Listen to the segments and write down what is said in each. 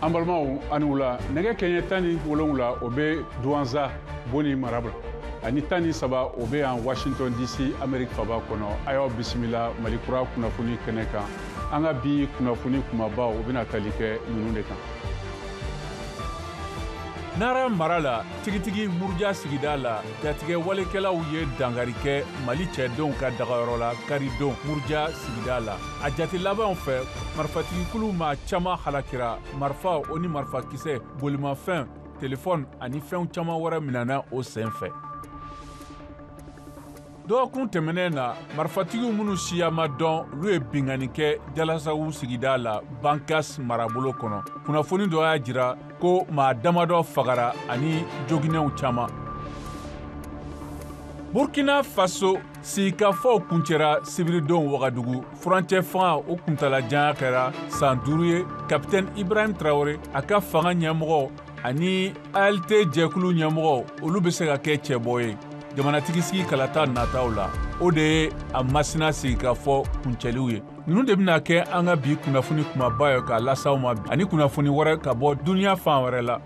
An balimaw, a ni wula. Nɛgɛ kɛɲɛ 17, o bɛ Douentza, Boni mara la, ani 13, o bɛ yan Washington DC, Amérique faba kɔnɔ. A y'aw bisimila Mali Kura kunnafoni kɛnɛ kan. An ka bi kunnafoni kumabaw, o bɛna tali kɛ ninnu de kan. Nara mara la, tigitigi Muruja sigida la, jatigɛ walekɛlaw ye dangari kɛ Mali cɛdenw ka dagayɔrɔ la karidon Muruja sigida la. A jate labanw fɛ, marifatigikulu maa caman halakira. Marifa o ni marifakisɛ, bolimafɛn, telefɔni ani fɛnw caman wɛrɛ minɛna o sen fɛ. Dɔgɔkun tɛmɛnen na, marifatigiw minnu siya ma dɔn, olu ye binkanni kɛ Jalasagu sigida la, Bankas marabolo kɔnɔ. Kunnafoni dɔ y'a jira ko maa damadɔ fagara ani joginɛw caman. Burkina Faso, sigikafɔw kuncɛra sibiridon Wagadugu. Furancɛ fanga, o kuntalajanya kɛra san 5 ye. Kapitɛni Ibrahim Traore, a ka fanga ɲɛmɔgɔ ani ALT jɛkulu ɲɛmɔgɔ, olu bɛ se ka kɛ cɛbɔ ye jamanatigi sigi kalata nataw la. O de ye a masina sigikafɔ kuncɛliw ye. Ninnu de bɛna kɛ an ka bi kunnafoni kumaba ye k'a las'aw ma, ani kunnafoni wɛrɛ ka bɔ duniya fan wɛrɛ la.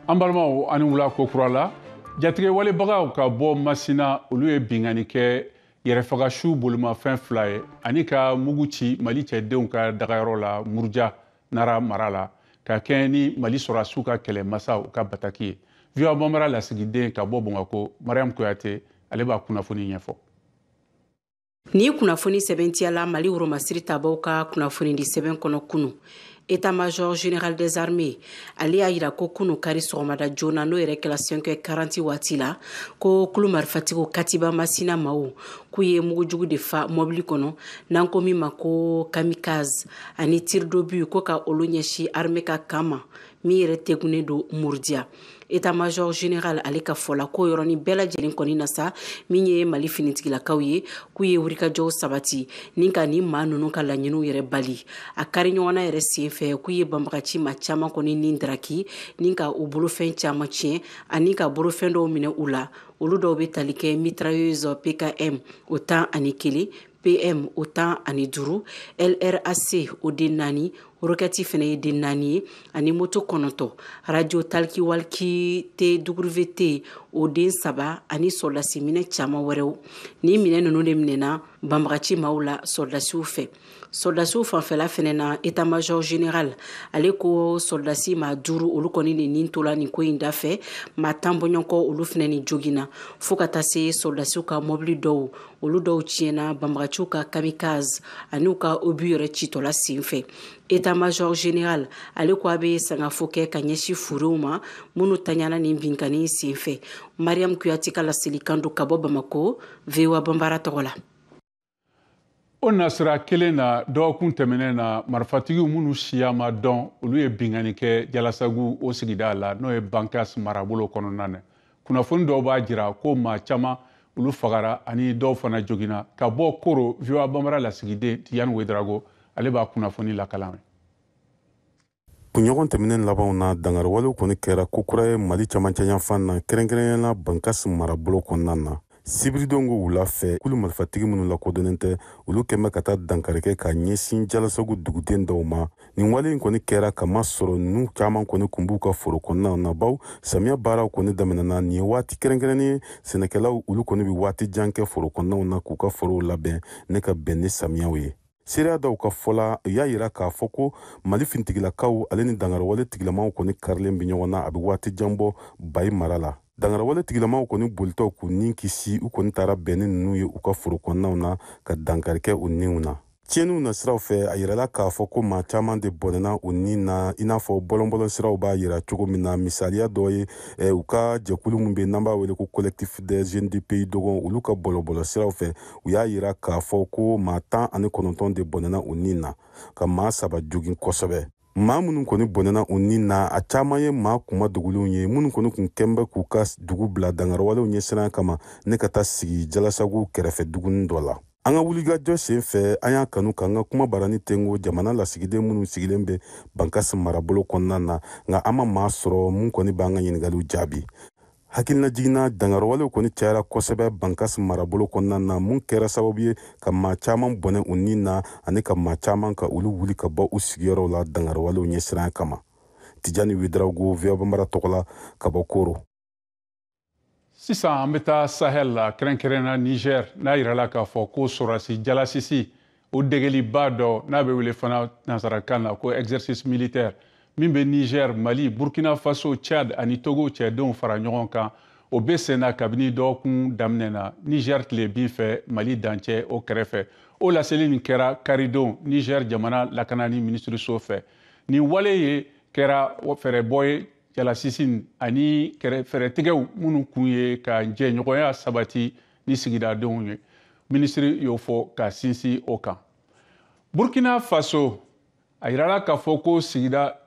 An balimaw, ani wula ko kura la. Jatigɛ walebagaw ka bɔ Masina, olu ye binkanni kɛ yɛrɛfagasu bolimafɛn fila ye ani ka mugu ci Mali cɛdenw ka dagayɔrɔ la Muruja, Nara mara la, ka kɛɲɛ ni Mali sɔrɔdasiw ka kɛlɛmasaw ka bataki ye. VOA Bambara lasigiden ka bɔ Bamakɔ, Mariam Kuyate, ale b'a kunnafoni ɲɛfɔ. Ni kunnafoni sɛbɛntiyala Mali woromasiri tabaw ka kunnafonidi sɛbɛn kɔnɔ kunu. État-major général des armées, ale y'a yira ko kunu kari sɔgɔmada joona, n'o yɛrɛ kɛla 5h40 waati la, ko kulu marifatigiw Katiba Masina maw k'u ye mugujugu de fa mɔbili kɔnɔ n'an ko min ma ko kamikaze ani tir d'obus, ko ka olu ɲɛsin armée ka camp ma min yɛrɛ tegunnen don Murudiya. État-major général ale ka fɔ la, k'o yɔrɔnin bɛɛ lajɛlen kɔni na sa, min ye Mali finitigilakaw ye, k'u ye wulikajɔw sabati ni ka nin maa ninnu ka laɲiniw yɛrɛ bali. A kari ɲɔgɔnna yɛrɛ sen fɛ, k'u ye banbagaci maa caman kɔni ni daraki ni ka u bolofɛn caman tiɲɛ ani ka bolofɛn dɔw minɛ u la. Olu dɔw bɛ tali kɛ mitrailleuse PKM o 11, PM o 15, LRAC o den 4, roquette fɛnɛ ye den 4 ye, ani moto 9, radio talkie walkie TWT o den 3, ani sɔrɔdasi minɛ caman wɛrɛw. Ni minɛ ninnu de minɛna banbagaci maaw la sɔrɔdasiw fɛ. Sɔrɔdasiw fanfɛla fɛnɛ na, état-major général ale ko sɔrɔdasi maa 5, olu kɔni de nin tola nin ko in da fɛ. Maa 10 bɔɲɔgɔnkɔ, olu fɛnɛ ni joginna, fo ka taa se sɔrɔdasiw ka mɔbili dɔw, olu dɔw tiɲɛna banbagaciw ka kamikaze ani u ka obus yɛrɛ citɔla sen fɛ. État-major général ale ko a bɛ sangafo kɛ ka ɲɛsin furew ma minnu taɲana nin binkanni sen fɛ. Mariam Kuyate ka laselikan don ka bɔ Bamako, VOA Bambara tɔgɔ la. O nasira kelen na, dɔgɔkun tɛmɛnen na, marifatigiw minnu siya ma dɔn, olu ye binkanni kɛ Jalasagu o sigida la, n'o ye Bankas marabolo kɔnɔna na. Kunnafoni dɔw b'a jira ko maa caman, olu fagara ani dɔw fana joginna. Ka bɔ Koro, VOA Bambara lasigiden Tidiane Ouedraogo, ale b'a kunnafoni lakalan. Kunɲɔgɔn tɛmɛnen labanw na, dangariwalew kɔni kɛra kokura ye Mali camancɛ yanfan na, kɛrɛnkɛrɛnnenya Bankas marabolo kɔnɔna na. Sibiridon ko wula fɛ, kulu marifatigi minnu lakodɔnnen tɛ, olu kɛn bɛ ka taa dankari kɛ ka ɲɛsin Jalasagu duguden dɔw ma. Nin wale in kɔni kɛra kama sɔrɔ ninnu caman kɔni kun b'u ka foro kɔnɔnaw na, baw samiya baaraw kɔni daminɛna. Nin ye waati kɛrɛnkɛrɛnnen ye, sɛnɛkɛlaw olu kɔni bɛ waati jan kɛ foro kɔnɔnaw na k'u ka forow labɛn ne ka bɛn ni samiyaw ye. Seereya dɔw ka fɔ la, u y'a yira k'a fɔ ko Mali fintigilakaw ale ni dangariwale tigilamaw kɔni karilen bɛ ɲɔgɔn na a bɛ waati jan bɔ Bayi mara la. Dangarawale tigilamaw kɔni bolitɔ k'u ni kisi, u kɔni taara bɛn ni ninnu ye u ka foro kɔnɔnaw na ka dankari kɛ u niw na. Tiɲɛniw na siraw fɛ, a yirala k'a fɔ ko maa caman de bɔnɛna u ni na, i n'a fɔ bɔlɔnbɔlɔn siraw b'a yira cogo min na. Misaliya dɔ ye u ka jɛkulu min bɛ n'an b'a wele ko Collectif des jeunes du pays Dogon, olu ka bɔlɔbɔlɔ siraw fɛ, u y'a yira k'a fɔ ko maa 19 de bɔnɛna u ni na, ka maa 3 jogin kosɛbɛ. Maa minnu kɔni bɔnɛna u ni na, a caman ye maa kuma dogolenw ye minnu kɔni kun kɛn bɛ k'u ka dugu bila dangarawalew ɲɛsiran kama ne ka taa sigi Jalasagu kɛrɛfɛ duguni dɔ la. An ka wulikajɔ sen fɛ, an y'a kanu k'an ka kuma barani tengo jamana lasigiden minnu sigilen bɛ Bankas marabolo kɔnɔna na, nka an ma maa sɔrɔ mun kɔni b'an ka ɲininkaliw jaabi. Hakilina jiginna, dangariwalew kɔni cayara kosɛbɛ Bankas marabolo kɔnɔna na, mun kɛra sababu ye ka maa caman bɔnɛ u ni na ani ka maa caman ka olu wuli ka bɔ u sigiyɔrɔw la dangariwalew ɲɛsiran kama. Tijani Ouédraogo, VOA Bambara tɔgɔ la, ka bɔ Koro. Sisan an bɛ taa Sahel la, kɛrɛnkɛrɛnna Niger, n'a yirala k'a fɔ ko sɔrɔdasi jalasisi o degeliba dɔ, n'a bɛ wele fana nansarakan na ko exercice militaire, min bɛ Niger, Mali, Burkina Faso, Tchad ani Togo cɛdenw fara ɲɔgɔn kan, o bɛ sen na kabini dɔgɔkun daminɛ na Niger tilebin fɛ, Mali dancɛ o kɛrɛfɛ. O laseli nin kɛra karidon Niger jamana lakanani minisiriso fɛ. Nin wale ye kɛra fɛɛrɛbɔ ye jalasisi ani fɛɛrɛtigɛw minnu kun ye ka jɛɲɔgɔnya sabati ni sigidadenw ye. Minisiri y'o fɔ ka sinsin o kan. Burkina Faso, a yirala k'a fɔ ko sigida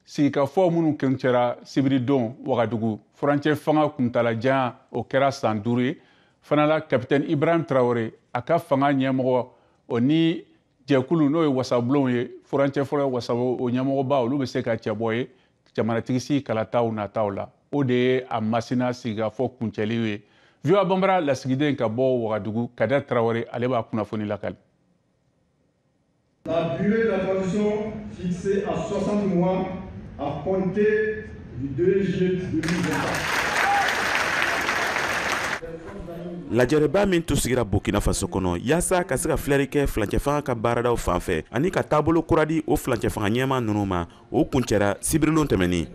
sigikafɔ minnu kuncɛra sibiridon Wagadugu, furancɛ fanga kuntalajan o kɛra san 5 ye fana la, capitaine Ibrahim Traoré a ka fanga ɲɛmɔgɔ, o ni jɛkulu n'o ye wasabulon ye, furancɛ fɔlɔ wasabulon o ɲɛmɔgɔba, olu bɛ se ka cɛbɔ ye jamanatigisi kalataw nataw la. O de ye a Masina sigikafɔ kuncɛli ye. VOA Bambara lasigiden ka bɔ Wagadugu, Kader Traoré, ale b'a kunnafoni lakali. La durée de la transition fixée à 60 mois à compter du 2 juillet 2024. Lajɛrɛba min tun sigira Burkina Faso kɔnɔ yaasa ka se ka filɛri kɛ filancɛfanga ka baaradaw fan fɛ ani ka taabolo kura di o filancɛfanga ɲɛma ninnu ma, o kuncɛra sibirilon tɛmɛnin.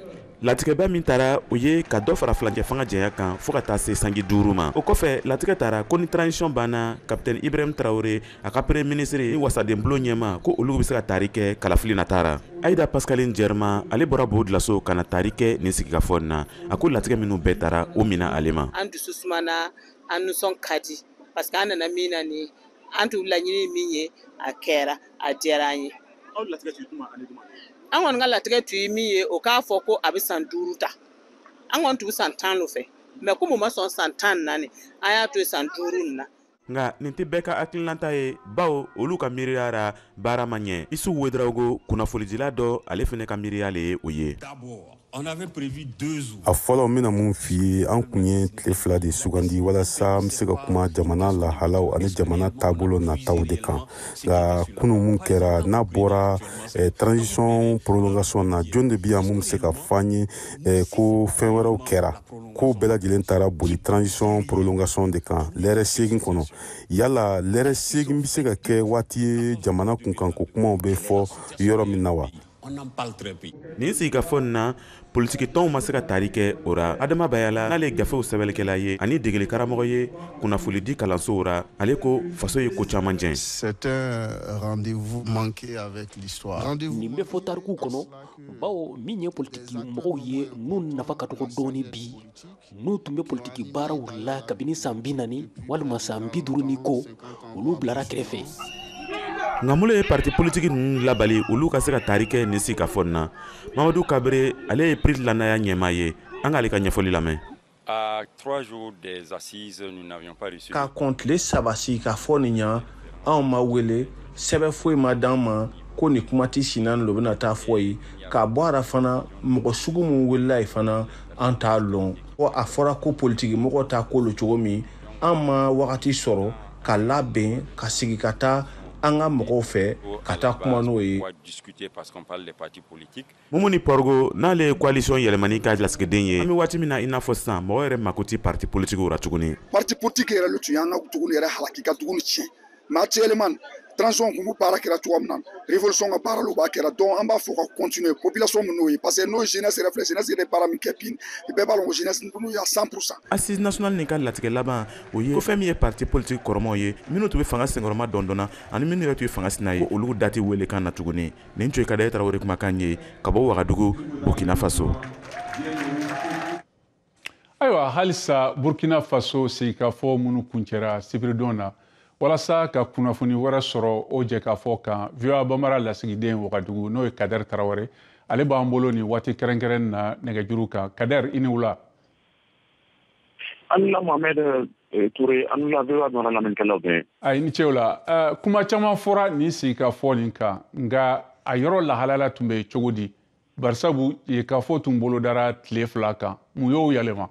Latigɛba min taara, o ye ka dɔ fara filancɛfanga janya kan fɔɔ ka taa se sanji 5 ma. O kɔfɛ, latigɛ taara ko ni transition banna, capitaine Ibrahim Traoré, a ka premier ministre ni wasadenbulon ɲɛma, ko olu bɛ se ka taari kɛ kalafili natara. Ayida Pascaline Jɛrima, ale bɔra Bo Dilaso ka na taari kɛ nin sigikafɔ in na. A ko latigɛ minnu bɛɛ taara, o mina ale ma. An dusu sumana, an nisɔn ka di, parce que an nana min na nin, an tun laɲini min ye, a kɛra, a diyara an ye. Aw latigɛ tun ye jumɛn ani jumɛn? An kɔni ka latigɛ tun ye min ye, o k'a fɔ ko a bɛ san 5 ta. An kɔni tun bɛ san 10 fɛ, mɛ komi o ma sɔn san 14, an y'a to yen san 5 nin na. Nka nin tɛ bɛɛ ka hakilinata ye, bawo olu ka miiriya ra, baara ma ɲɛ. Isu Ouédraogo, kunnafonidila dɔ, ale fɛnɛ ka miiriya le ye o ye. A fɔlɔ, n bɛna mun f'i ye? An kun ye tile 2 de sugandi walasa an bɛ se ka kuma jamana lahalaw ani jamana taabolo nataw de kan. Nka kunu mun kɛra, n'a bɔra transition prolongation na, jɔn de bɛ yan mun bɛ se ka fɔ an ye ko fɛn wɛrɛw kɛra? Ko bɛɛ lajɛlen taara boli transition prolongation de kan lɛrɛ 8 kɔnɔ. Yala lɛrɛ 8 bɛ se ka kɛ waati ye jamana kunkanko kumaw bɛ fɔ yɔrɔ min na wa? Nin sigikafɔ nin na, politiki tɔnw ma se ka taari kɛ o ra. Adama Bayala, n'ale ye gafew sɛbɛnnikɛla ye ani degeli karamɔgɔ ye kunnafonidi kalansow ra, ale ko faso ye ko caman jɛn. C'est un rendez-vous manqué avec l'histoire. Nin bɛ fɔ tariku kɔnɔ, bawo min ye politiki mɔgɔw ye n'u nafa ka dɔgɔ dɔɔni bi, n'u tun bɛ politiki baaraw la kabini san 40 walima san 50 ni ko, olu bilara kɛrɛfɛ. Nka mun ye parti politiki ninnu labali olu ka se ka taari kɛ nin sigikafɔ nin na? Mamadu Kabere, ale ye PRID lanaya ɲɛmaa ye. An k'ale ka ɲɛfɔli lamɛn. K'a kɔn tile 3 sigikafɔ nin ɲa, anw ma wele, sɛbɛn foyi ma d'an ma ko nin kuma tɛ sinna nin bɛna taa fɔ ye. K'a bɔ a la fana, mɔgɔ sugu min welela yen fana, an t'a lɔn. A fɔra ko politiki mɔgɔw t'a ko lo cogo min, an ma wagati sɔrɔ ka labɛn ka sigi ka taa an ka mɔgɔw fɛ ka taa kuma n'o ye. Mumuni Pɔrgo, n'ale ye coalition yɛlɛmani ka lasigiden ye, an bɛ waati min na i n'a fɔ sisan, mɔgɔ yɛrɛ mako tɛ parti politikiw la tuguni. Parti politique yɛrɛ le tun y'an ka dugu yɛrɛ halaki, ka dugu tiɲɛ. Mais actuellement, transition kun b'u baara kɛra cogoya min na, révolution ka baara l'u b'a kɛra, donc an b'a fɔ ka continuer population min n'o ye, parce que n'o jeunesse yɛrɛ filɛ, jeunesse yɛrɛ baara min kɛ bi, bɛɛ b'a dɔn ko jeunesse n'u y'a 100%. Assise nationale nin ka latigɛ laban, o ye ko fɛn min ye parti politique kɔrɔmaw ye, minnu tun bɛ fanga senkɔrɔma dɔndɔnna ani minnu yɛrɛ tun ye fanga sina ye, ko olu da tɛ wele kan na tuguni. Nin tun ye Kadɛ Tarawele kumakan ye ka bɔ Wagadugu, Burkina Faso. Ayiwa, halisa Burkina Faso sigikafɔ minnu kuncɛra sibiridon na, walasa ka kunnafoni wɛrɛ sɔrɔ o jɛkafɔ kan, VOA Bambara lasigiden Wagadugu, n'o ye Kader Tarawele, ale b'an bolo nin waati kɛrɛnkɛrɛn na nɛgɛjuru kan. Kader, i ni wula. An ni Mohamed Touré, an ni VOA Bambara lamɛnnikɛlaw bɛɛ. Ayi, ni ce o la. Kuma caman fɔra nin sigikafɔ nin kan, nka a yɔrɔ lahalaya tun bɛ cogo di? Barisabu sigikafɔ tun bolodara tile 2 kan, mun y'o yɛlɛma?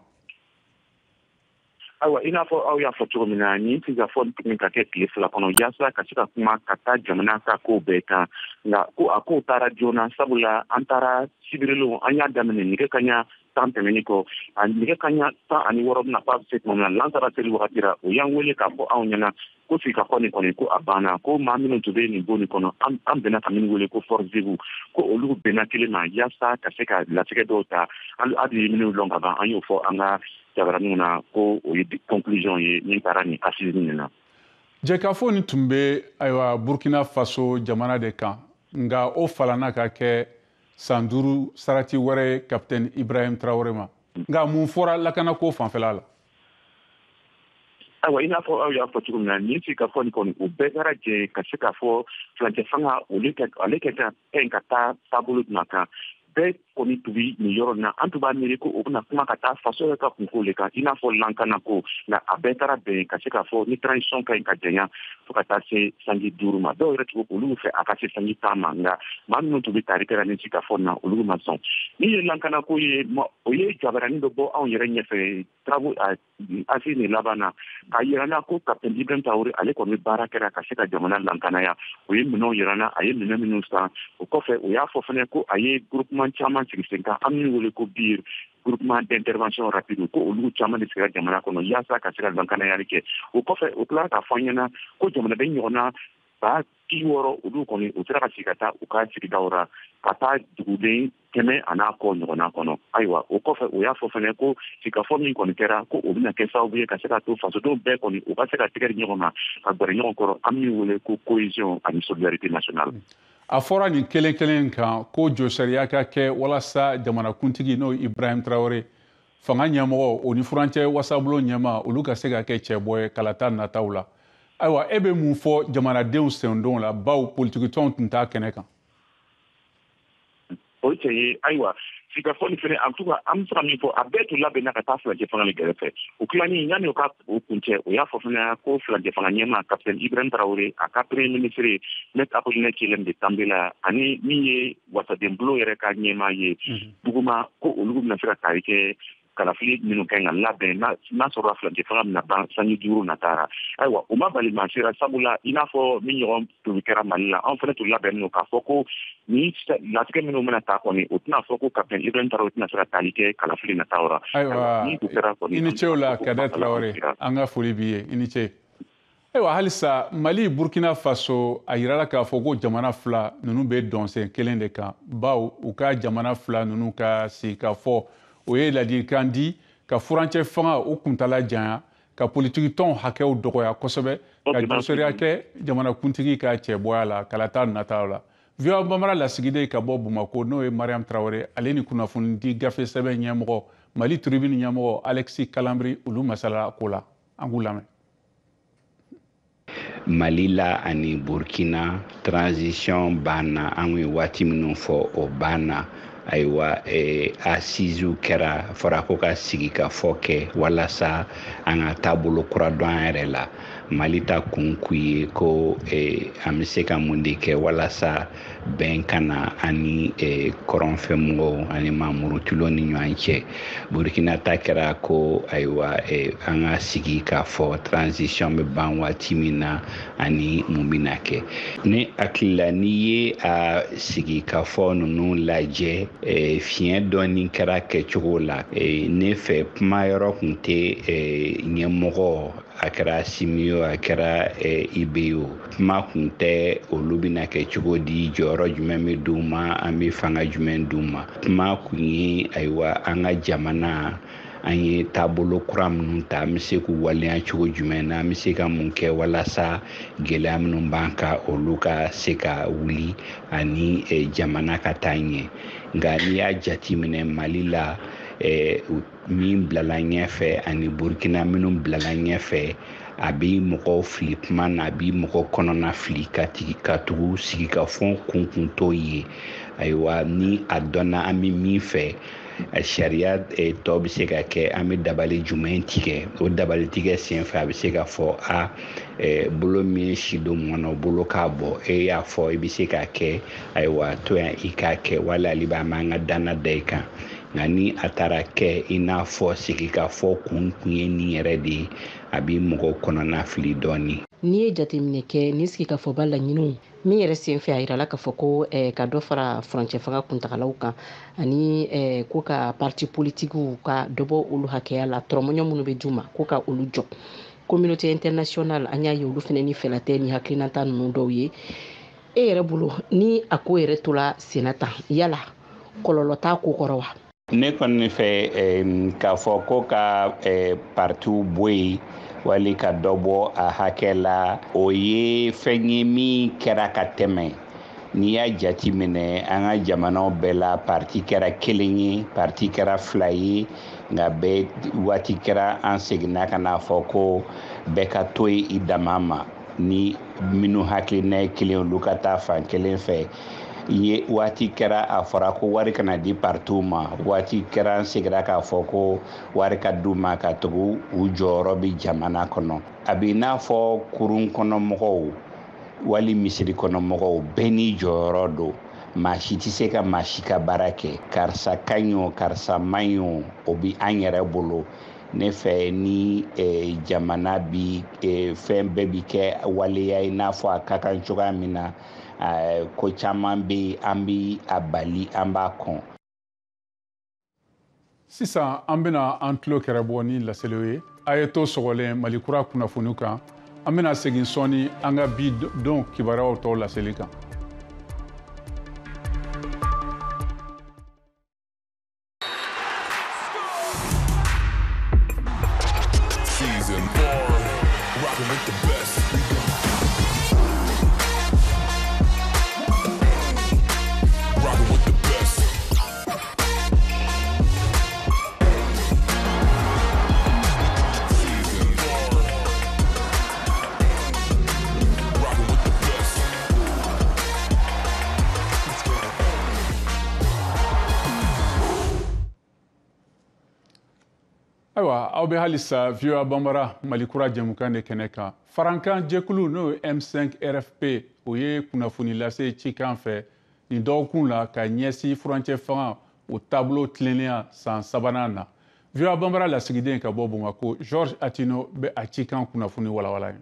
Ayiwa, i n'a fɔ aw y'a fɔ cogo min na, nin sigikafɔ tun ka kɛ tile 2 kɔnɔ yaasa ka se ka kuma ka taa jamana ka kow bɛɛ kan. Nka ko a kow taara joona, sabula an taara sibirilon, an y'a daminɛ nɛgɛ kaɲa 10 tɛmɛni kɔ, a nɛgɛ kaɲa 16 bɛna fɔ a bɛ se tuma min na, lansara seli wagati la, o y'an wele k'a fɔ anw ɲɛna ko sigikafɔ nin kɔni ko a banna, ko maa minnu tun bɛ nin bon nin kɔnɔ, an bɛnna ka minnu wele ko force vive, ko olu bɛnna kelen ma yaasa ka se ka latigɛ dɔw ta. Hali ye minnu lɔn ka ban, an y'o fɔ an ka jabaraninw na ko o ye conclusion ye min taara nin assise nin na. Jɛkafɔ nin tun bɛ ayiwa Burkina Faso jamana de kan, nka o falanna ka kɛ san 5 sarati wɛrɛ ye Capitaine Ibrahim Traoré ma. Nka mun fɔra lakanako fanfɛla la? Ayiwa, i n'a fɔ aw y'a fɔ cogo min na, nin sigikafɔ nin kɔni o bɛɛ kɛra jɛ ka se k'a fɔ furancɛ fanga ale ka ɲi ka taa taabolo jumɛn kan. Bɛɛ kɔni tun bɛ nin yɔrɔ in na, an tun b'a miiri ko o bɛna kuma ka taa faso yɛrɛ ka kunko le kan, i n'a fɔ lankanako. Nka a bɛɛ taara bɛn ka se k'a fɔ ni transition ka ɲi ka janya fo ka taa se sanji 5 ma. Dɔw yɛrɛ tun ko olu fɛ a ka se sanji 10 ma, nka maa minnu tun bɛ tari kɛra ni sigikafɔ na, olu ma sɔn. Min ye lankanako ye, o ye jabaranin dɔ bɔ anw yɛrɛ ɲɛfɛ travaux assise nin laban na, k'a yira n na ko Capitaine Ibrahim Traoré ale kɔni baara kɛra ka se ka jamana lankanaya. O ye minɛnw yira n na, a ye minɛn minnu san. O kɔfɛ, o y'a fɔ fɛnɛ ko a ye groupement caman sigi sen kan, an min wele ko BIR, groupement d'intervention rapide, ko olu caman de sigira jamana kɔnɔ yaasa ka se ka lankanayali kɛ. O kɔfɛ, o tilara k'a fɔ an ɲɛna ko jamanaden ɲɔgɔnna 60 000 olu kɔni u sera ka sigi ka taa u ka sigidaw la ka taa duguden 100 a n'a kɔ ɲɔgɔnna kɔnɔ. Ayiwa, o kɔfɛ o y'a fɔ fɛnɛ ko sigikafɔ min kɔni kɛra, ko o bɛna kɛ sababu ye ka se ka to fasodenw bɛɛ kɔni u ka se ka tɛgɛ di ɲɔgɔn ma ka gbɛrɛ ɲɔgɔn kɔrɔ, an min wele ko cohésion ani solidarité nationale. A fɔra nin kelen kelen kan ko josariya ka kɛ walasa jamanakuntigi n'o Ibrahim Traoré fanga ɲɛmɔgɔ o ni furancɛ wasabulon ɲɛma olu ka se ka kɛ cɛbɔ ye kalata nataw la. Ayiwa, e bɛ mun fɔ jamanadenw sendon la, bawo politikitɔnw tun t'a kɛnɛ kan? O cɛ ye, ayiwa, sigikafɔ nin fɛnɛ, en tout cas an bɛ se ka min fɔ, a bɛɛ tun labɛnna ka taa furancɛ fanga nin kɛrɛfɛ. O tilani yanni o ka o kuncɛ, o y'a fɔ fɛnɛ ko furancɛ fanga ɲɛmaa Capitaine Ibrahim Traoré, a ka premier ministre Maître Apollinaire Kyélem de Tambela, ani min ye wasadenbulon yɛrɛ ka ɲɛmaa ye Buguma, ko olu bɛna se ka tari kɛ kalafili minnu ka ɲi ka labɛn n'a sɔrɔla furancɛ fanga bɛna ban sanji 5 natara. Ayiwa, o ma bali maa si la, sabula i n'a fɔ min ɲɔgɔn tun kɛra Mali la, anw fana tun labɛnnen don k'a fɔ ko ni latigɛ minnu bɛna ta kɔni, o tɛna fɔ ko Capitaine Ibrahim Traoré tɛna se ka tali kɛ kalafili nataw la. Ayiwa, i ni ce o la Kader Traoré, an ka foli b'i ye, i ni ce. Ayiwa, halisa Mali Burkina Faso a yirala k'a fɔ ko jamana fila ninnu bɛ dɔnsen kelen de kan, bawo u ka jamana fila ninnu ka sigikafɔ o ye ladilikan di ka furancɛ fanga o kuntala janya, ka politikitɔnw hakɛw dɔgɔya kosɛbɛ, ka josariya kɛ jamanakuntigi ka cɛbɔya la kalata nataw la. VOA Bambara lasigiden ka bɔ Bamakɔ n'o ye Mariam Traoré, ale ni kunnafonidi gafe sɛbɛn ɲɛmɔgɔ Mali Tribune ɲɛmɔgɔ Alexis Kalambry, olu masala ko la, an k'u lamɛn. Mali la ani Burkina transition banna, an ye waati minnu fɔ o banna. Ayiwa, assises kɛra, fɔra ko ka sigi ka fɔ kɛ walasa an ka taabolo kura dɔn an yɛrɛ la. Mali ta kun k'u ye ko an bɛ se ka mun de kɛ walasa bɛn ka na ani kɔrɔnfɛ mɔgɔw ani maamurutilaw ni ɲɔgɔn cɛ. Burkina ta kɛra ko ayiwa an ka sigi k'a fɔ transition bɛ ban waati min na ani mun bɛna kɛ. Ne hakili la, n'i ye a sigi k'a fɔ ninnu lajɛ, fiɲɛ dɔɔni kɛra kɛcogo la. Ne fɛ kuma yɔrɔ tun tɛ ɲɛmɔgɔ, a kɛra Assimi o, a kɛra IB o, kuma kun tɛ olu bɛna kɛ cogo di, jɔyɔrɔ jumɛn bɛ d'u ma, an bɛ fanga jumɛn d'u ma. Kuma kun ye ayiwa an ka jamana an ye taabolo kura minnu ta, an bɛ se k'u waleya cogo jumɛn na, an bɛ se ka mun kɛ walasa gɛlɛya minnu b'an kan olu ka se ka wuli ani jamana ka taa ɲɛ. Nka n'i y'a jateminɛ Mali la, min bilala ɲɛfɛ ani Burkina minnu bilala ɲɛfɛ, a bɛ mɔgɔw fili kuma na, a bɛ mɔgɔ kɔnɔna fili ka tigi ka tugu sigi ka fɔ kun t'o ye. Ayiwa, ni a dɔnna an bɛ min fɛ, sariya tɔ bɛ se ka kɛ, an bɛ dabali jumɛn tigɛ, o dabali tigɛ senfɛ a bɛ se ka fɔ a bolo min ye si don mɔn na, o bolo k'a bɔ, e y'a fɔ i bɛ se k'a kɛ, ayiwa to yan i k'a kɛ, wala hali b'an ka danna da i kan. Nka ni a taara kɛ i n'a fɔ sigikafɔ kun ye nin yɛrɛ de ye, a bɛ mɔgɔw kɔnɔna fili dɔɔnin. N'i ye jateminɛ kɛ nin sigikafɔba laɲiniw min yɛrɛ senfɛ, a yirala k'a fɔ ko ka dɔ fara furancɛ fanga kuntagalaw kan, ani ko ka parti politikiw ka dɔ bɔ olu hakɛya la, tɔrɔmɔɲɔ minnu bɛ d'u ma ko ka olu jɔ. Communauté internationale, an y'a ye olu fana ni fɛla tɛ ni hakilinata ninnu dɔw ye. E yɛrɛ bolo, ni a ko yɛrɛ tola senna tan, yala kɔlɔlɔ t'a ko kɔrɔ wa? Ne kɔni fɛ k'a fɔ ko ka partiw bɔ yen wali ka dɔ bɔ a hakɛ la, o ye fɛn ye min kɛra ka tɛmɛ. N'i y'a jate minɛ an ka jamanaw bɛɛ la, parti kɛra kelen ye, parti kɛra fila ye, nka bɛɛ waati kɛra an seginna ka n'a fɔ ko bɛɛ ka to yen i dama ma, ni minnu hakilina ye kelen olu ka taa fan kelen fɛ. Ye waati kɛra a fɔra ko wari kana di partiw ma, waati kɛra an seginna k'a fɔ ko wari ka d'u ma ka tugu u jɔyɔrɔ bɛ jamana kɔnɔ. A bɛ n'a fɔ kurun kɔnɔ mɔgɔw wali misiri kɔnɔ mɔgɔw, bɛɛ n'i jɔyɔrɔ don. Maa si tɛ se ka maa si ka baara kɛ, karisa ka ɲi o, karisa man ɲi o, o bɛ an yɛrɛ bolo. Ne fɛ ni jamana bi fɛn bɛɛ bi kɛ waleya i n'a fɔ a ka kan cogoya min na, ko caman bɛ yen an bɛ a bali, an b'a kɔn. Sisan an bɛna an tulo kɛrɛ bɔ ni laseliw ye. A ye to sɔgɔlen Mali kura kunnafoniw kan. An bɛna segin sɔɔni an ka bi don kibaruyaw tɔw laseli kan. Season 4, rocking with the best. Rocking with the best. Season 4, rocking with the best. Let's go. Ayiwa, aw bɛ halisa VOA Bambara Mali kura jɛmukan de kɛnɛ kan. Farankan jɛkulu n'o ye M5 RFP, o ye kunnafoni lase cikan fɛ nin dɔgɔkun la ka ɲɛsin furancɛ fanga o taabolo tilennenya san sabanan na. VOA Bambara lasigiden ka bɔ Bamakɔ, Georges Atino bɛ a cikan kunnafoni walawala ye.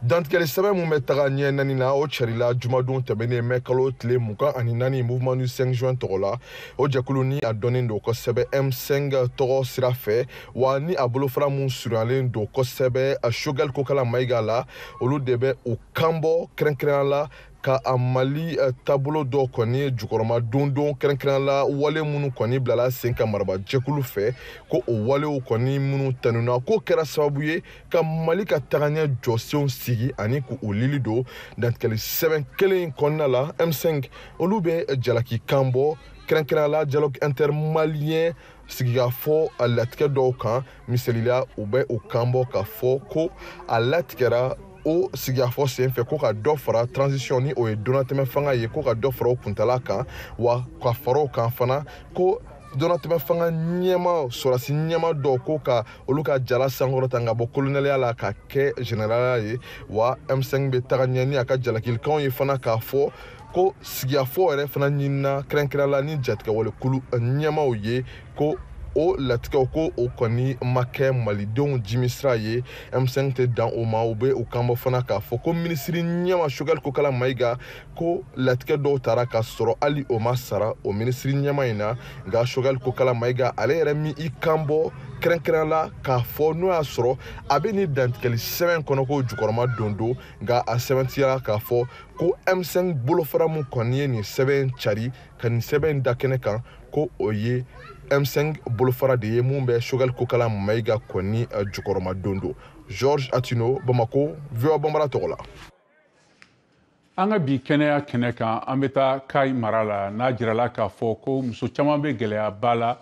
Dantigɛli sɛbɛn mun bɛ taga ɲɛ naani na, o carila jumadon tɛmɛnen mɛ kalo tile 24 mouvement du 5 juin tɔgɔ la. O jɛkulu ni a dɔnnen don kosɛbɛ M5 tɔgɔ sira fɛ, wa ni a bolofara mun surunyalen don kosɛbɛ Choguel Kokala Maïga la, olu de bɛ o kanbɔ kɛrɛnkɛrɛnya la ka a Mali taabolo dɔ kɔni jukɔrɔma dondon, kɛrɛnkɛrɛnya la wale minnu kɔni bilala sen kan marabajɛkulu fɛ, ko o walew kɔni minnu tanuna k'o kɛra sababu ye ka Mali ka tagaɲɛ jɔsenw sigi ani k'u lili don. Dantigɛli sɛbɛn kelen in kɔnɔna la, M5 olu bɛ jalaki kan bɔ kɛrɛnkɛrɛnya la dialogue intermalien sigikafɔ a latigɛ dɔw kan. Misalila, u bɛ o kan bɔ k'a fɔ ko a latigɛra o sigikafɔ senfɛ ko ka dɔ fara transition ni o ye donnatɛmɛ fanga ye, ko ka dɔ fara o kuntala kan, wa ka fara o kan fana ko donnatɛmɛ fanga ɲɛma sɔrɔsi ɲɛma dɔw ko ka olu ka jala sankɔrɔta ka bɔ kolonɛliya la ka kɛ généraliya ye. Wa M5 bɛ taga ɲɛ ni a ka jalakilikanw ye fana k'a fɔ ko sigikafɔ yɛrɛ fana ɲinina kɛrɛnkɛrɛnya la ni jatigɛwalekulu ɲɛmaw ye, ko o latigɛw ko o kɔni ma kɛ malidenw jimisira ye. M5 tɛ dan o ma, u bɛ o kanbɔ fana k'a fɔ ko minisiri ɲɛma Choguel Kokala Maïga ko latigɛ dɔw taara k'a sɔrɔ hali o ma sara o minisiri ɲɛma in na. Nka Choguel Kokala Maïga ale yɛrɛ min i kan bɔ kɛrɛnkɛrɛnya la k'a fɔ n'o y'a sɔrɔ a bɛ nin dantigɛli sɛbɛn kɔnɔ ko jukɔrɔma don don, nka a sɛbɛntiyara k'a fɔ ko M5 bolofara mun kɔni ye nin sɛbɛn cari ka nin sɛbɛn da kɛnɛ kan, ko o ye M5 bolofara de ye mun bɛ Choguel Kokala Maïga kɔni jukɔrɔma don don. Georges Atino, Bamako, VOA Bambara tɔgɔ la. An ka bi kɛnɛya kɛnɛ kan, an bɛ taa Kayi mara la, n'a jirala k'a fɔ ko muso caman bɛ gɛlɛyaba la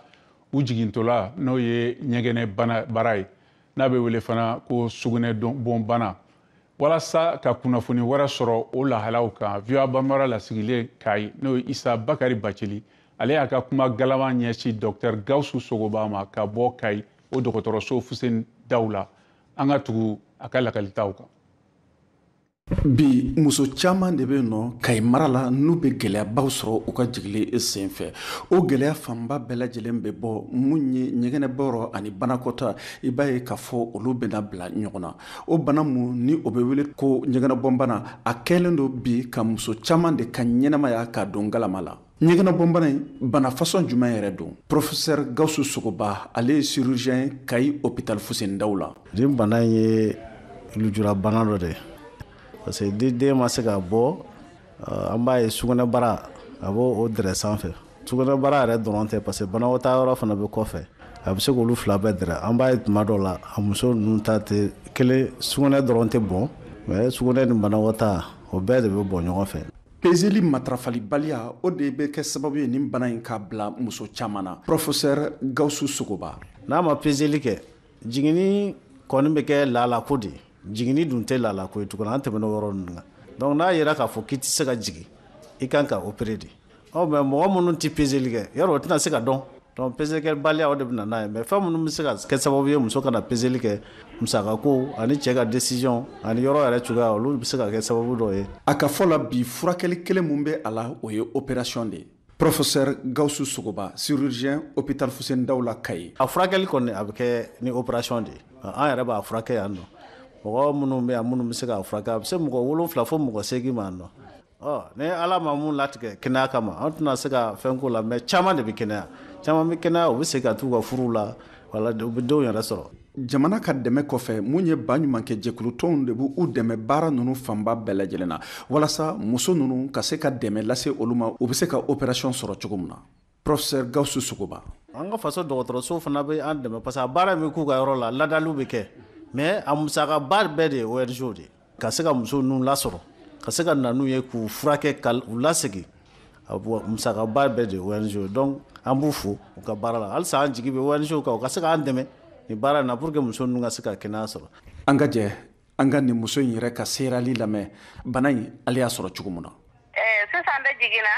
u jigintɔla, n'o ye ɲɛgɛnɛ bana bara ye, n'a bɛ wele fana ko sugunɛ bon bana. Walasa ka kunnafoni wɛrɛ sɔrɔ o lahalaw kan, VOA Bambara lasigilen Kayi, n'o ye Isa Bakari Bacili, ale y'a ka kuma galama ɲɛsin Dr Gawusu Sogoba ma ka bɔ Kayi o dɔgɔtɔrɔso Fuseni Daw la. An ka tugu a ka lakalitaw kan. Bi muso caman de bɛ yen nɔ Kayi mara la, n'u bɛ gɛlɛyabaw sɔrɔ u ka jigili senfɛ. O gɛlɛya fanba bɛɛ lajɛlen bɛ bɔ mun ye ɲɛgɛnɛbɔyɔrɔ ani banakɔta. I b'a ye k'a fɔ olu bɛna bila ɲɔgɔn na. O bana mun ni o bɛ wele ko ɲɛgɛnɛbɔnbana, a kɛlen don bi ka muso caman de ka ɲɛnamaya ka don galama la. Ɲɛgɛnɛbɔnbana in, bana façon jumɛn yɛrɛ don? Professeur Gawusu Sogoba, ale ye chirurgien Kayi hôpital Fuseni Daw la. Nin bana in ye lujurabana dɔ de ye, parce que ni den ma se ka bɔ, an b'a ye sugunɛbara a b'o o dɛrɛ sanfɛ. Sugunɛbara yɛrɛ dɔrɔn tɛ, parce que banakɔtaa yɔrɔ fana bɛ kɔfɛ, a bɛ se k'olu fila bɛɛ dɛrɛ. An b'a ye tuma dɔw la, a muso ninnu ta tɛ kelen, sugunɛ dɔrɔn tɛ bɔn, mais sugunɛ ni banakɔtaa, o bɛɛ de bɛ bɔn ɲɔgɔn fɛ. Peseli matarafalibaliya, o de bɛ kɛ sababu ye nin bana in k'a bila muso caman na. Professeur Gawusu Sogoba. N'a ma peseli kɛ, jiginni kɔni bɛ kɛ laalako de ye. Jiginni dun tɛ laalako ye tuguni, an tɛmɛn'o yɔrɔ ninnu kan. Donc n'a yera k'a fɔ k'i tɛ se ka jigin, i kan ka opérer de. Ɔ mais mɔgɔ minnu tɛ peseli kɛ, yarɔ o tɛna se ka dɔn. Donc peselikɛbaliya, o de bɛ na n'a ye. Mais fɛn minnu bɛ se ka kɛ sababu ye muso kana peseli kɛ, musakako ani cɛ ka décision ani yɔrɔ yɛrɛ cogoya, olu bɛ se ka kɛ sababu dɔ ye. A ka fɔ la, bi furakɛli kelen mun bɛ a la, o ye opération de ye. Professeur Gawusu Sogoba, chirurgien, hôpital Fuseni Daw la Kayi. A furakɛli kɔni, a bɛ kɛ ni opération de ye. An yɛrɛ b'a furakɛ yan nɔ. Mɔgɔ minnu bɛ yan minnu bɛ se k'a furakɛ, a bɛ se mɔgɔ 7 fo mɔgɔ 8 ma yan nɔ. Ɔ ni Ala ma mun latigɛ kɛnɛya kama, an tɛna se ka fɛn k'o la, mais caman de bɛ kɛnɛya, caman bɛ kɛnɛya, u bɛ segin ka t'u ka furuw la, wala u bɛ denw yɛrɛ sɔrɔ. Jamana ka dɛmɛ kɔfɛ, mun ye baɲumankɛ jɛkulutɔnw de b'u dɛmɛ baara ninnu fanba bɛɛ lajɛlen na, walasa muso ninnu ka se ka dɛmɛ lase olu ma, u bɛ se ka opération sɔrɔ cogo min na. Professeur Gawusu Sogoba. An ka faso dɔgɔtɔrɔso fana bɛ an dɛmɛ, parce que a baara min bɛ k'u ka yɔrɔ la, ladaliw bɛ kɛ, mais a musakaba bɛɛ de ye ONG de ye, ka se ka muso ninnu lasɔrɔ, ka se ka na n'u ye k'u furakɛ, ka u lasegin, a musakaba bɛɛ de ye ONG. Donc an b'u fo u ka baara la. Halisa an jigi bɛ ONG kan, u ka se k'an dɛmɛ nin baara in na pour que muso ninnu ka se ka kɛnɛya sɔrɔ. An ka jɛ an ka nin muso in yɛrɛ ka seerali lamɛn, bana in ale y'a sɔrɔ cogo min na. Sisan de jiginna,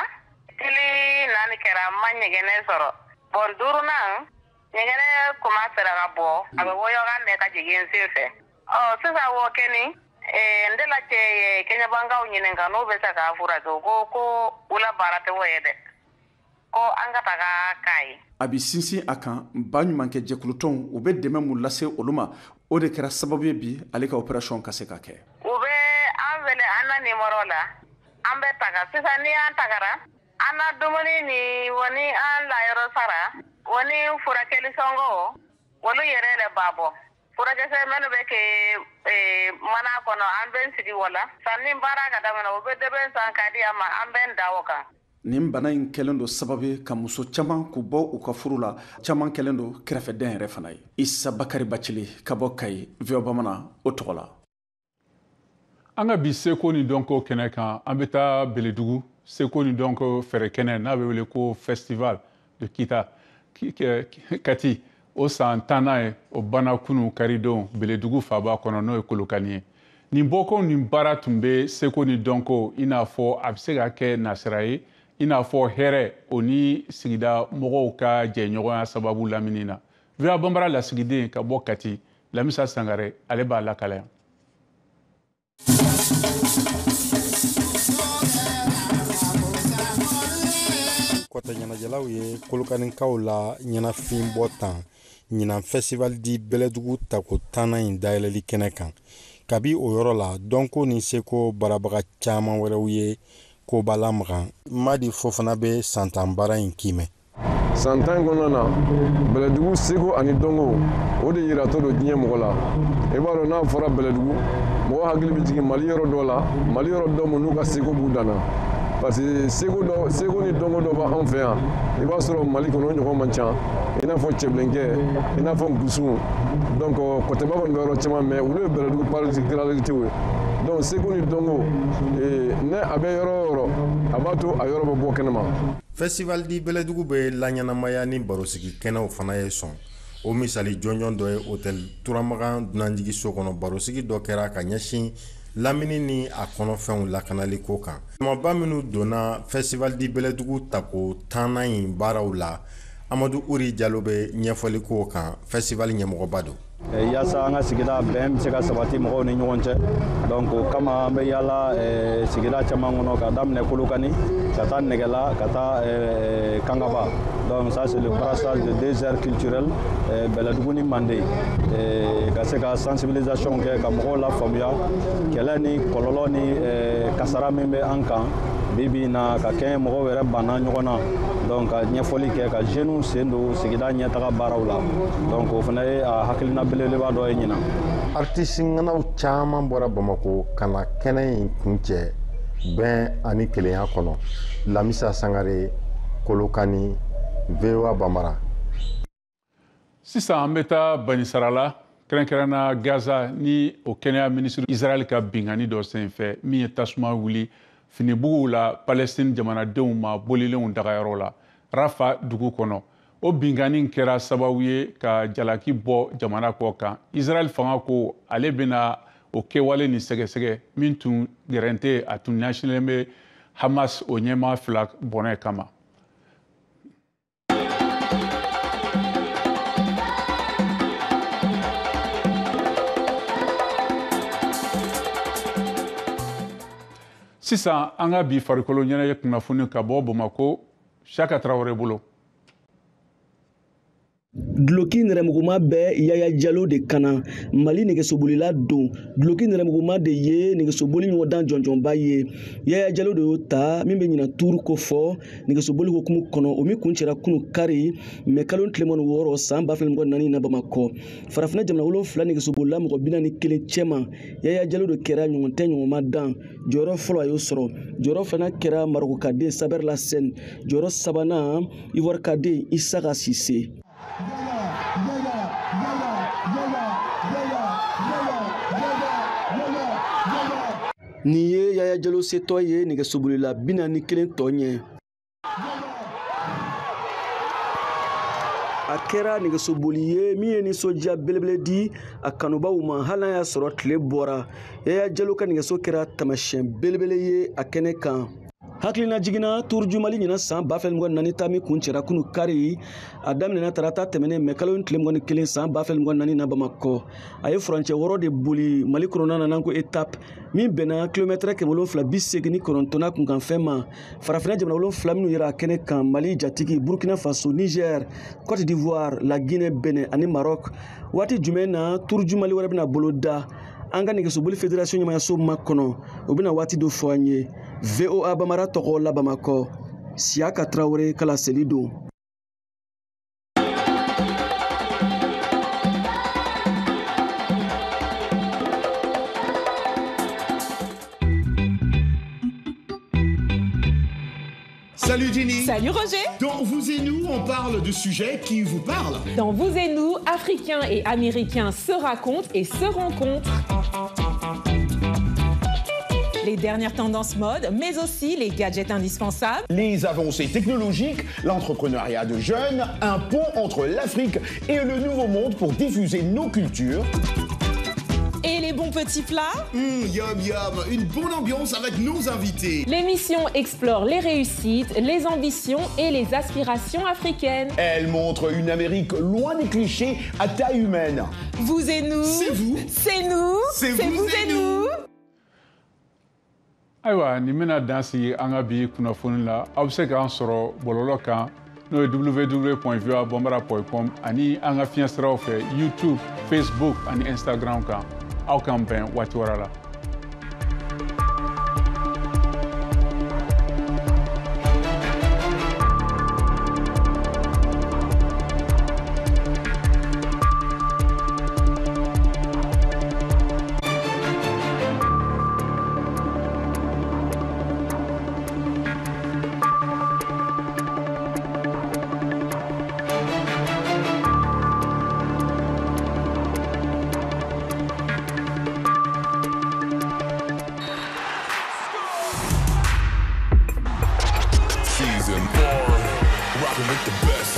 tili 4 kɛra, n ma ɲɛgɛnɛ sɔrɔ. Bon, duurunan ɲɛgɛnɛ kuma sera ka bɔ, a bɛ wɔyɔkan mɛn ka jigin n sen fɛ. Ɔ sisan wo kɛni, n de la cɛ ye kɛɲɛbankaw ɲininka n'u bɛ se k'a furakɛ, u ko u la baara tɛ o ye dɛ, ko an ka taga k'a ye. A bɛ sinsin a kan, baɲumankɛ jɛkulutɔnw, u bɛ dɛmɛ mun lase olu ma, o de kɛra sababu ye bi ale ka opération ka se ka kɛ. U bɛ an wele an na nimɔrɔ la, an bɛ taga. Sisan ni an tagara, an na dumuni ni wani an layɔrɔ sara, wani furakɛli sɔngɔ, olu yɛrɛ de b'a bɔ. Furakɛsɛ minnu bɛ kɛ mana kɔnɔ, an bɛ sigi o la. Sanni baara ka daminɛ, u bɛ dɛbɛn san k'a di an ma, an bɛ da o kan. Nin bana in kɛlen don sababu ye ka muso caman k'u bɔ u ka furu la, caman kɛlen don kɛrɛfɛdɛn yɛrɛ fana ye. Isa Bakari Bacili ka bɔ Kayi, VOA Bamanan o tɔgɔ la. An ka bi seko ni dɔnko kɛnɛ kan, an bɛ taa Beledugu seko ni dɔnko fɛɛrɛ kɛnɛ n'a bɛ wele ko Festival de Kita Kati, o san 10nan ye, o banna kunu karidon Beledugu faaba kɔnɔ, n'o ye Kolokani ye. Nin bɔko nin baara tun bɛ seko ni dɔnko, i n'a fɔ a bɛ se ka kɛ nasira ye, i n'a fɔ hɛrɛ o ni sigida mɔgɔw ka jɛɲɔgɔnya sababu lamini na. VOA Banbara lasigiden ka bɔ Kati, Lamisa Sangare, ale b'a lakala yan. Kɔtɛ ɲɛnajɛlaw ye Kolokanikaw la ɲɛnafin bɔ tan ɲinan Festival di Bɛlɛdugu tako 10nan in dayɛlɛli kɛnɛ kan. Kabi o yɔrɔ la, dɔnko ni seko baarabaga caman wɛrɛw ye koba lamaga. Madi Fofana bɛ san 10 baara in kiimɛ. San 10 kɔnɔna na, Bɛlɛdugu seko ani dɔnko, o de yiratɔ don diɲɛ mɔgɔ la. I b'a dɔn, n'a fɔra Bɛlɛdugu, mɔgɔ hakili bɛ jigin Mali yɔrɔ dɔ la, Mali yɔrɔ dɔ mun n'u ka seko b'u dan na. Parce que seko ni dɔnko dɔ b'anw fɛ yan, i b'a sɔrɔ Mali kɔnɔ o ɲɔgɔn man ca, i n'a fɔ cɛbilenkɛ, i n'a fɔ nkusun. Donc kɔtɛba kɔni bɛ yɔrɔ caman, mais olu ye Bɛlɛdugu particularité ye. Donc seko ni dɔnko, ne a bɛ yɔrɔ o yɔrɔ, a b'a to a yɔrɔ bɛ bɔ kɛnɛma. Festival di Bɛlɛdugu bɛ laɲɛnamaya ni barosigi kɛnɛw fana ye sɔn. O misali jɔnjɔn dɔ ye hôtel Turamagan dunanjiginso kɔnɔ, barosigi dɔ kɛra ka ɲɛsin lamini ni a kɔnɔfɛnw lakanali ko kan. Jamaba minnu donna Festival di Bɛlɛdugu tako 10nan in baaraw la, Amadu Uri Jalo bɛ ɲɛfɔli k'o kan, festival ɲɛmɔgɔba don. Yaasa an ka sigida bɛn bɛ se ka sabati mɔgɔw ni ɲɔgɔn cɛ. Donc o kama an bɛ yaala sigida caman kɔnɔ, ka daminɛ Kolokani ka taa Nɛgɛla, ka taa Kangaba. Donc ça, c'est le brassage de deux aires culturelles, Bɛlɛdugu ni Manden, ka se ka sensibilisation kɛ, ka mɔgɔw lafaamuya kɛlɛ ni kɔlɔlɔ ni kasara min bɛ an kan bi bi in na, ka kɛɲɛ mɔgɔw yɛrɛ banna ɲɔgɔn na. Donc ka ɲɛfɔli kɛ, ka jeunes sen don sigida ɲɛtaga baaraw la. Donc o fana ye a hakilina belebeleba dɔ ye ɲinan. Artiste ŋanaw caman bɔra Bamako ka na kɛnɛ in kuncɛ bɛn ani kelenya kɔnɔ. Lamisa Sangare, Kolokani, VOA Bambara. Sisan an bɛ taa Banisarala, kɛrɛnkɛrɛnna Gaza, ni o kɛnɛya minisiri Israël ka binkanni dɔ senfɛ min ye tasuma wuli finibuguw la Palestine jamanadenw ma bolilenw dagayɔrɔ la Rafa dugu kɔnɔ. O binkanni kɛra sababu ye ka jalaki bɔ jamana kɔ kan. Israël fanga ko ale bɛna o kɛwale ni sɛgɛsɛgɛ min tun gɛrɛnte a tun ɲɛsinnen bɛ Hamas o ɲɛmaa fila bɔnɛ kama. Sisan an ka bi farikolo ɲɛnajɛ kunnafoni ka bɔ Bamako, Saka Tarawele bolo. Duloki nɛrɛmuguma bɛ Yaya Jalo de kana, Mali nɛgɛsobolila don. Duloki nɛrɛmuguma de ye nɛgɛsoboli ɲɔgɔndan jɔnjɔnba ye. Yaya Jalo de y'o ta min bɛ ɲinan tuuru ko fɔ nɛgɛsoboli hukumu kɔnɔ, o min kuncɛra kunu kari mɛ kalo tile 26 san 2024 na Bamakɔ. Farafinna jamana 7 nɛgɛsobolila mɔgɔ 41 cɛma, Yaya Jalo de kɛra ɲɔgɔn tɛ ɲɔgɔn ma dan. Jɔyɔrɔ fɔlɔ a y'o sɔrɔ. Jɔyɔrɔ filanan kɛra Marɔkukaden Saber Lasɛn. Jɔyɔrɔ sabanan Ivoirikaden Isaka Sise. Nin ye Yaya Jalo setɔ ye nɛgɛsobolila 41 tɔ ɲɛ. A kɛra nɛgɛsoboli ye min ye nisɔndiya belebele di a kanubaw ma, hali n'a y'a sɔrɔ tile bɔra. Yaya Jalo ka nɛgɛso kɛra taamasiyɛn belebele ye a kɛnɛ kan. Hakilina jiginna Tour du Mali ɲinan san 2024 ta min kuncɛra kunu kari, a daminɛna tarata tɛmɛnen mɛ kalo tile 21 san 2024 na Bamakɔ. A ye furancɛ 6 de boli Mali kɔnɔna na, n'an ko étape, min bɛnna kilomɛtɛrɛ 789 n'a kunkanfɛn ma. Farafinna jamana 7 minnu yera a kɛnɛ kan: Mali jatigi, Burkina Faso, Niger, Côte d'Ivoire, la Guinée, Benin ani Maroc. Waati jumɛn na Tour du Mali wɛrɛ bɛna bolo da? An ka nɛgɛsoboli fédération ɲɛmayaso ma kɔnɔ, o bɛna waati dɔ fɔ an ye. VOA Bambara tɔgɔ la Bamakɔ, Siyaka Tarawele ka laseli don. Salut Jenny. Salut Roger. Dans Vous et nous, on parle de sujets qui vous parlent. Dans Vous et nous, Africains et Américains se racontent et se rencontrent. Les dernières tendances mode, mais aussi les gadgets indispensables. Les avancées technologiques, l'entrepreneuriat de jeunes, un pont entre l'Afrique et le Nouveau Monde pour diffuser nos cultures. Et les bons petits plats. Yum yum, une bonne ambiance avec nos invités. L'émission explore les réussites, les ambitions et les aspirations africaines. Elle montre une Amérique loin des clichés à taille humaine. Vous et nous. C'est vous. C'est nous. C'est vous et nous. Ayiwa, nin bɛna dan sigi an ka bi kunnafoni la. Aw bɛ se k'an sɔrɔ bɔlɔlɔ kan, n'o ye www.voabambara.com, ani an ka fiɲɛ siraw fɛ YouTube, Facebook ani Instagram kan. Aw k'an bɛn waati wɛrɛ la. Season 4, rocking with the best.